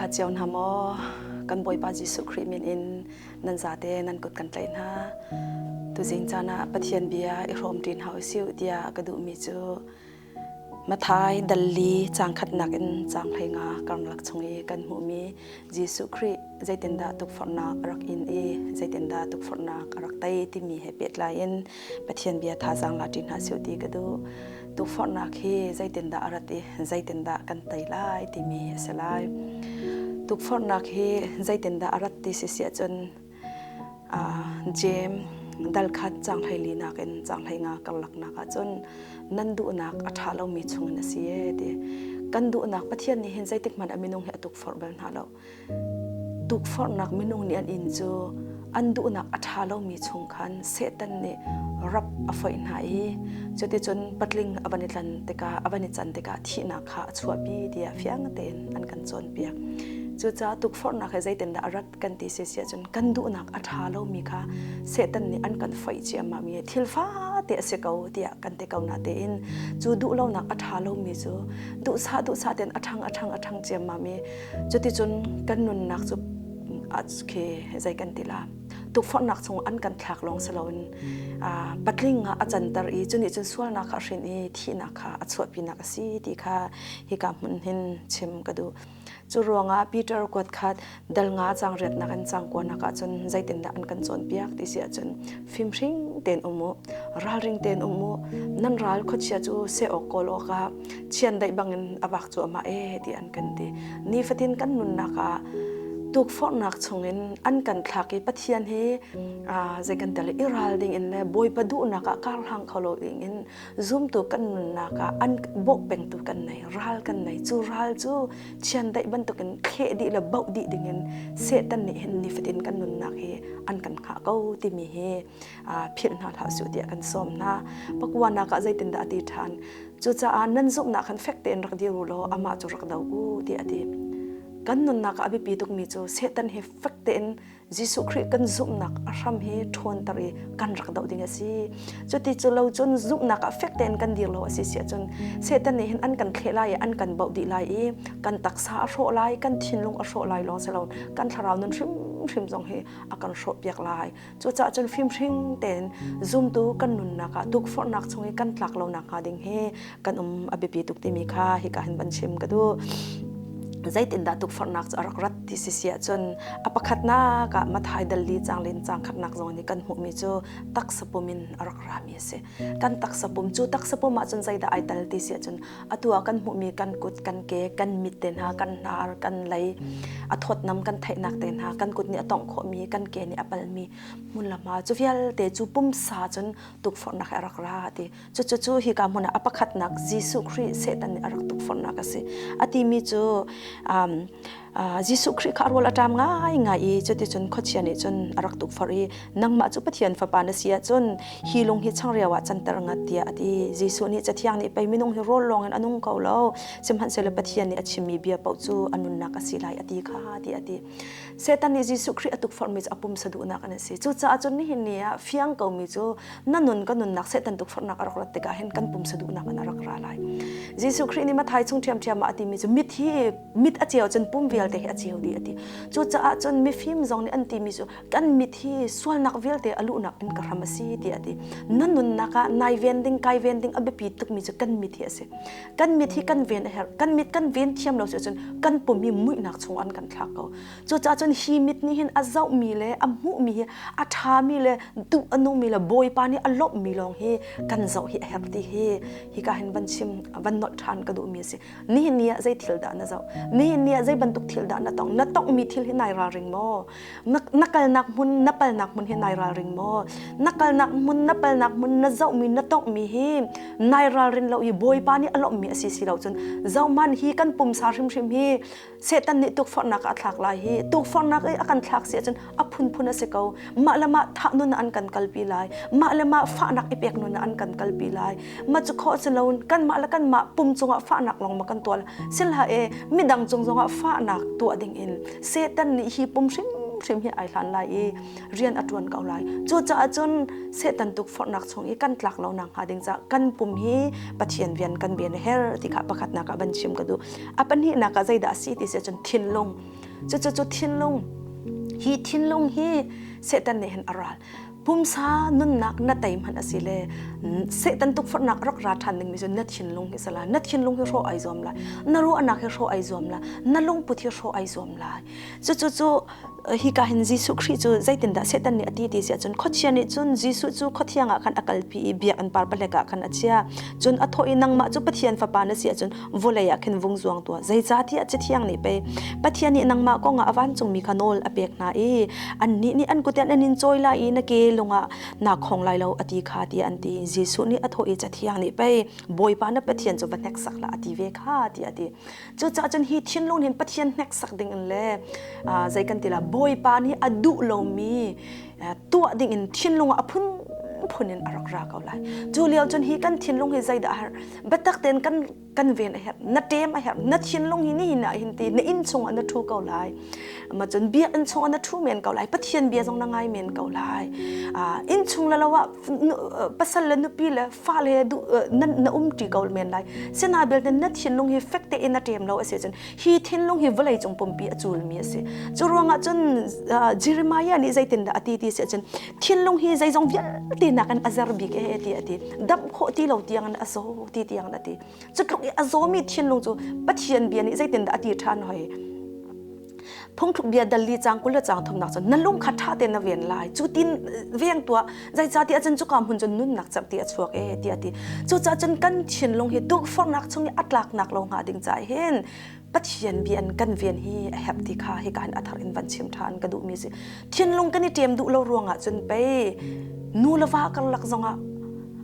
Nan ṭha cio hna maw? Kan Bawipa Jesuh Khrih min in nan zate nan kut kan tlaih hna. Tuzing caan ah Pathian bia i hrawm ṭi hna usih tiah ka duhmi cu Matthai dal li caang khatnak in caang 15 karlak chung i kan hmuhmi Jesuh Khrih zeitindah tukforhnak a rak in i zeitindah tukforhnak a rak tei timi he pehtlai in Pathian bia thazaang la ṭi hna sih ti ka duh. Tukforhnak hi zeitindah a rat i zeitindah kan tei lai timi a si lai. Tukforhnak hi zeitindah a rat ti si si ahcun Jeim dal khat caang 14 nak in caang 15 karlak nak ahcun nan duhnak a ṭha lomi chungin a si ee ti. Kan duhnak Pathian nih hin zeitik hmanh ah minung hi a tukforh bal hna lo. Tukforhnak minung nih an in cu an duhnak a ṭha lomi chung khan Satan nih rap a foih hna i cuticun patling a van i tlan tikah a van i can tikah thihnak kha a chuahpi tiah fiang tein an kan cawnpiak. Cucaah tukforhnak hi zeitindah a rat kan ti si ahcun kan duhnak a ṭha lomi kha Satan nih an kan foih ciammam i thil fate a si ko tiah kan ti ko natein cu duhlonak a ṭha lomi cu duhsah duhsah tein a ṭhang a ṭhang a ṭhang ciammam i cuticun kan nunnak cu khi zei kan ti la tukforhnak chung an kan thlak lawng si loin patling ah a canter i cu nih cun sualnak kha a hrin i thihnak kha a chuahpinak a si ti kha hika hmun hin chim ka duh. Cu ruangah Peter kuat khat dal nga cang riatnak in cang kuanak ahcun zeitindah an kan cawnpiak ti si ahcun fimhring tein um u, ralring tein um u, nan ral khuachia cu seh awk kawl awkah chiandeih bangin a vak cuahmah ee ti an kan ti. Nifatin kan nunnak ah tukforhnak chungin an kan thlak i Pathian hi zei kan tel i ral ding in le Bawipa duhnak ah kar hlang kho lo ding in zumtu kan nunnak ah an bawh pengtu kan nei ral kan nei cu ral cu chiandeih bantukin thleh dih le boh dih dingin Satan nih hin nifatin kan nunnak hi an kan hngah ko timi hi philh hna hlah su tiah kan sawm hna pakuanak ah zeitindah a ti ṭhan cucaah nan zumhnak khan fek tein rak dir u law amah cu rak do u tiah a ti kan nunnak ah a biapi tukmi cu Satan hi fek tein Jesuh Khrih kan zumhnak a hram hi ṭhawnter i kan rak doh ding a si. Cuti cu lo cun zumhnak ah fek tein kan dir lo a si si ahcun Satan nih hin an kan thleh lai i an kan bauh dih lai i kan taksa a hrawh lai, kan thinlung a hrawh lai lawng si lo kan thlarau nun hrimhrim zong hi a kan hrawhpiak lai. Cucaah cun fimhring tein zumtu kan nunnak ah tukforhnak chung i kan tlak lonak hnga ding hi kan um a biapi tuk timi kha hika hin van chim ka duh. Zeitindah tukforhnak cu a rak rat ti si si ahcun a pakhatnak ah Matthai dal li caang lin caang khatnak zong nih kan hmuhmi cu taksa pum in a rak rami a si. Kan taksa pum cu taksa pum ahcun zeidah ai tel ti si ahcun atu ah kan hmuhmi kan kut, kan ke, kan mit te hna, kan hnar, kan lei, a thawtnam kan theihnak te hna, kan kut nih a tongh khawhmi, kan ke nih a palmi hmun le hma cu vialte cu pumsa cun tukforhnak he a rak ra ti. Cucu hika hmun ah a pakhatnak Jesuh Khrih Satan nih a rak tukforhnak a si. A timi cu Jesuh Khrih kha a rawl a ṭam ngaingai i cuticun khuachia nih cun a rak tukforh i nangmah cu Pathian fapa na si ahcun hi lung hi changreu ah canter ngat tiah a ti. Jesuh nih Cathiang nih pei minung hi rawl lawngin a nung ko lo, sihmanhsehlaw Pathian nih a chimmi bia paoh cu a nunnak a si lai a ti kha tiah a ti. Satan nih Jesuh Khrih a tukforhmi cu a pumsa duhnak an si. Cucaah cun nihin ni ah fiang komi cu na nun ka nunnak Satan tukforhnak a rak rat tikah hin kan pumsa duhnak in a rak ra lai. Jesuh Khrih nih Matthai chung ṭhiamṭhiam ah a timi cu mit hi mit a ceu cun pum vialte hi a ceu dih a ti. Cucaah cun mifim zong nih an timi cu kan mit hi sualnak vialte a luhnak in ka hram a si tiah a ti. Na nunnak ah nai ven ding kai ven ding a biapi tukmi cu kan mit hi a si. Kan mit hi kan ven a herh. Kan mit kan ven thiam lo si ahcun kan pum hi muihnak chung an kan thlak ko. Cucaah cun hi mit nih hin a zohmi le a hmuhmi hi a ṭhami le duh a nungmi le Bawipa nih a lawmhmi lawng hi kan zoh hi a herh ti hi hika hin van chim van nolh ṭhan ka duhmi a si. Nihin ni ah zei thil dah na zoh? Nihin ni ah zei bantuk thil dah na tong? Na tonghmi thil hi nai ralring maw? Na kalnak hmun, na palnak hmun hi nai ralring maw? Na kalnak hmun, na palnak hmun, na zohmi, na tonghmi hi nai ralrin lo i Bawipa nih a lawmhmi a si si lo cun zohman hi kan pumsa hrimhrim hi Satan nih tukforhnak ah a thlak lai hi tukforhnak i a kan thlak si ahcun a phunphun a si ko mah le mah thah nun ah an kan kalpi lai mah le mah fahnak i pek nun ah an kan kalpi lai mah cu khawh si loin kanmah le kanmah pum cungah fahnak lawng ma kan tuah silha e midang cung zongah fahnak tuah ding in Satan nih hi pum hrimhrim hi ai hlan lai i rian a ṭuan ko lai cucaah cun Satan tukforhnak chung i kan tlak lo nak hnga ding caah kan pum hi Pathian rian kan ben a her ti kha pakhatnak ah van chim ka duh A pahnihnak ah zeidah a si ti si ahcun thinlung. Cucu cu thinlung hi thinlung hi Satan nih hin a ral. Pumsa nunnak na tei hmanh a si le Satan tukforhnak rak ra ṭhan dingmi cu na thinlung hi sala na thinlung hi hrawh ai zuam lai na ruahnak hi hrawh ai zuam lai na lungput hi hrawh ai zuam lai cucu cu hika hin Jesuh Khrih cu zeitindah Satan nih a ti ti si ahcun khuachia nih cun Jesuh cu khuathiang ah khan a kalpi i biakinn par palek ah khan a chia cun a thawh i nangmah cu Pathian fapa na si ahcun vawlei ah khin vung zuang tuah zeicahtiah Cathiang nih pei Pathian nih nangmah kong ah a vancungmi kha nawl a pek hna i annih nih an kut in an in cawi lai i na ke lungah naa khong lai lo a ti kha tiah an ti Jesuh nih a thawh i Cathiang nih pei Bawipa na Pathian cu va hneksak hlah a ti ve kha tiah a ti Cucaah cun hi thinlung hin Pathian hneksak ding in le zei kan ti la Bawipa nih a duh lomi tuah ding in thinlung ah a phunphun in a rak ra ko lai. Cu lio cun hi kan thinlung hi zeidah a herh? Biatak tein kan kan ven a herh, na ṭem a herh, na thinlung hi nihin ah hin ti na inn chungah na ṭhu ko lai. Ma cun biakinn chungah na ṭhu men ko lai, Pathian bia zong na ngai men ko lai. Inn chung le lo ah pasal le nupi le fale he na um ṭi ko men lai. Sina belte na thinlung hi fek tein na ṭem lo a si cun hi thinlung hi vawlei cung pumpi a culmi a si. Cu ruangah cun Jeremiah nih zeitindah a ti ti si ahcun thinlung hi zeizong vialte nakin a zer bik e ti a ti. Damh khawh ti lo tiangin a zaw ti tiangin a ti. Cu tluk i a zawmi thinlung cu Pathian bia nih zeitindah a ti ṭhan hoi? Phungthluk bia dal li cang 20 le cang thumnak cun na lung kha ṭha tein na ven lai. Cu tin veng tuah zeicahtiah cun cuka hmun cun nunnak cerhti a chuak e tiah a ti. Cucaah cun kan thinlung hi tukforhnak chung i a tlaknak lo hnga ding caah hin Pathian bia in kan ven hi a herh ti kha hika hin a thar in van chim ṭhan ka duhmi si. Thinlung kan i ṭem duh lo ruangah cun pei nu le va karlak zongah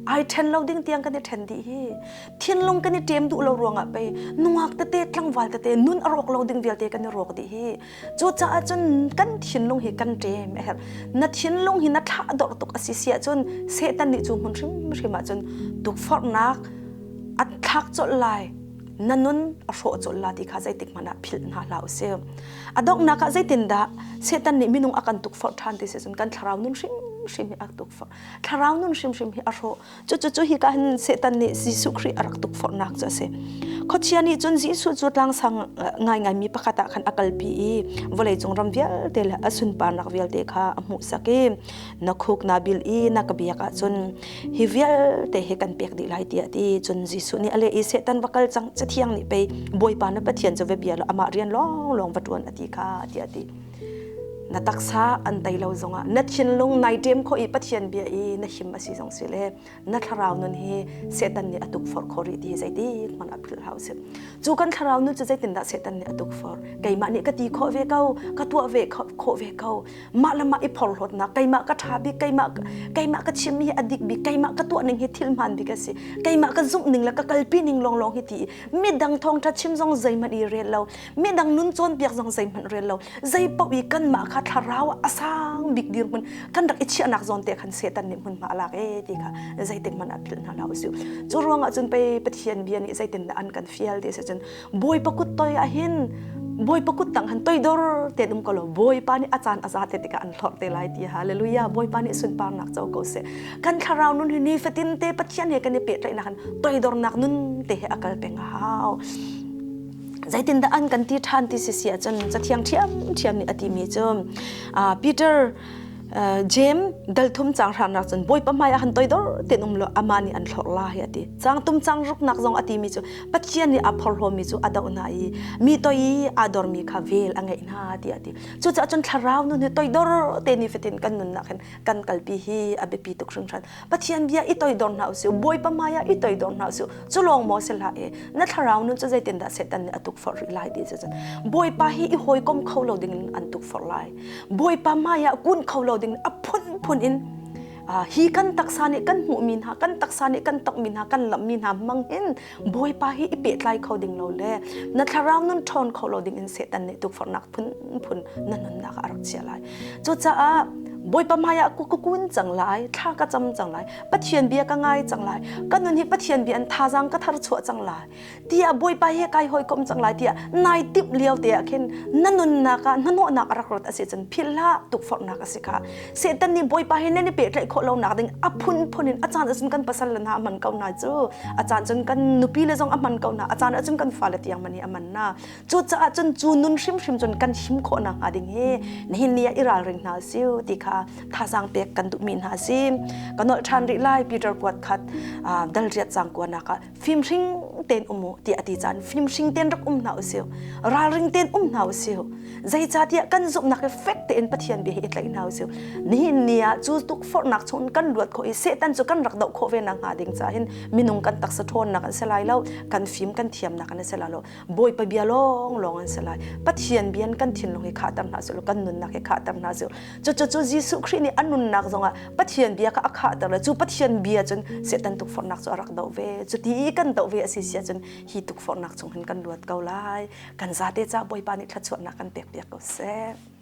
ai ṭhen lo ding tiang kan i ṭhen dih hi. Thinlung kan i ṭem duh lo ruangah pei nungak tete tlangval tete nun a rawk lo ding vialte kan i rawk dih hi. Cucaah cun kan thinlung hi kan ṭem a herh. Na thinlung hi na thlah dor tuk a si si ahcun Satan nih cu hmun hrimhrim ahcun tukforhnak a thlak colh lai. Na nun a hrawh colh la ti kha zeitik hmanh ah philh hna hlah usih. A donghnak ah zeitindah Satan nih minung a kan tukforh ṭhan ti si cun kan thlarau nun hrimhrim hi a tukforh. Thlarau nun hrimhrim hi a hrawh. Cucu hika hin Satan nih Jesuh Khrih a rak tukforhnak cu a si. Khuachia nih cun Jesuh cu tlangsang ngaingaimi pakhat ah khan a kalpi i vawleicung ram vialte le a sunparnak vialte kha a hmuhsak i na khuk naa bil i na ka biak ahcun hi vialte hi kan pek dih lai tiah a ti. Cun Jesuh nih a leh i Satan va kal cang Cathiang nih pei Bawipa na Pathian cu va bia law amah rian lawnglawng va ṭuan a ti kha tiah a ti. Na taksa an tei lo zongah na thinlung nai ṭem khawh i Pathian bia i na him a si zong si le na thlarau nun hi Satan nih a tukforh khawh rih ti hi zeitik hmanh ah philh hlah usih. Cu kan thlarau nun cu zeitindah Satan nih a tukforh? Keimah nih ka ti khawh ve ko, ka tuah ve khawh ve ko. Mah le mah i phorhlawtnak, keimah ka ṭha bik, keimah keimah ka chimmi hi a dik bik, keimah ka tuah ning hi thil hmaan bik a si. Keimah ka zumh ning le ka kalpi ning lawnglawng hi ti i midang thawngṭha chim zong zeihmanh i rel lo, midang nun cawnpiak zong zeihmanh rel lo zei paoh i kanmah kha thlarau a sang bik dirhmun kan rak i chiahnak zawn te khan Satan nih hmunhma a lak e ti kha zeitik hmanh ah philh hna hlah usih cu ruangah cun pei Pathian bia nih zeitindah an kan fial ti si cun Bawipa kut toi ah hin Bawipa kut tang han toidor te um ko lo Bawipa nih a caan a za te tikah an hlorh te lai ti hallelujah Bawipa nih sunparnak co ko seh kan thlarau nun hi nifatin te Pathian he kan i pehtlaihnak han toidornak nun te he a kal peng a hau Zeitindah an kan ti ṭhan ti si si ahcun Cathiang ṭhiamṭhiam nih a timi cu Peter Jeim dalthum caang hrangnak cun Bawipa hmaiah han toidor tein um law amah nih an thlorh lai a ti. Caang tum caang ruknak zong a timi cu Pathian nih aa phorhlawmi cu a doh hna i mi toi i aa dormi kha vel a ngeih hna tiah a ti. Cucaah cun thlarau nun hi toidor te nifatin kan nunnak hin kan kalpi hi a biapi tuk hringhran. Pathian bia i toidor hna usih, Bawipa hmaiah i toidor hna usih. Cu lawng maw si hlah e, na thlarau nun cu zeitindah Satan nih a tukforh rih lai ti cu cun Bawipa hi i hawikom kho lo ding in an tukforh lai. Bawipa hmaiah kun kho lo ding a phunphun in hi kan taksa nih kan hmuhmi hna, kan taksa nih kan tokmi hna, kan lamhmi hna hmang hin Bawipa hi i pehtlai kho ding lo le na thlarau nun ṭhawn kho lo ding in Satan nih tukforhnak phunphun na nunnak ah a rak chiah lai. Cucaah Bawipa hmaiah ka kun cang lai, thla ka cam cang lai, Pathian bia ka ngai cang lai, ka nun hi Pathian bia in thazaang ka thar chuah cang lai. Tiah Bawipa he kai hawikom cang lai tiah nai timh lio te ah khin na nunnak ah hnahnawhnak a rak rat a si cun philh hlah tukforhnak a si kha. Satan nih Bawipa he nan i pehtlaih khawh lonak ding a phunphun in a caan ahcun kan pasal le hna a hman ko hna cu a caan cun kan nupi le zong a hman ko hna a caan ahcun kan fale tiang man hi a man na Cucaah cun cu nun hrimhrim cun kan him khawh nakhnga ding hi nihin ni ah i ralring hna siu ti kha thazaang pek kan duhmi hna si. Ka nolh ṭhan rih lai Peter kuat khat dal riat cang kuanak ah fimhring tein um u tiah a ti caan fimhring tein rak um hna usih ralring tein um hna usih zeicahtiah kan zumhnak hi fek tein Pathian bia hi i tlaih hna usih nihin ni ah cu tukforhnak chung kan luat khawh i Satan cu kan rak doh khawh ve nakhnga ding caah hin minung kan taksa ṭhawnnak an si lai lo kan fim kan thiamnak an si lai lo Bawipa bia lawng lawng an si lai. Pathian bia in kan thinlung hi khahter hna sih kan nunnak hi khahter hna sih. Cucu cu Jesuh Khrih nih a nunnak zongah Pathian bia kha a khahter le cu Pathian bia cun Satan tukforhnak cu a rak doh ve. Cuti i kan doh ve a si si ahcun hi tukforhnak chung hin kan luat ko lai. Kan zate ca Bawipa nih thluachuahnak kan pek piak ko seh.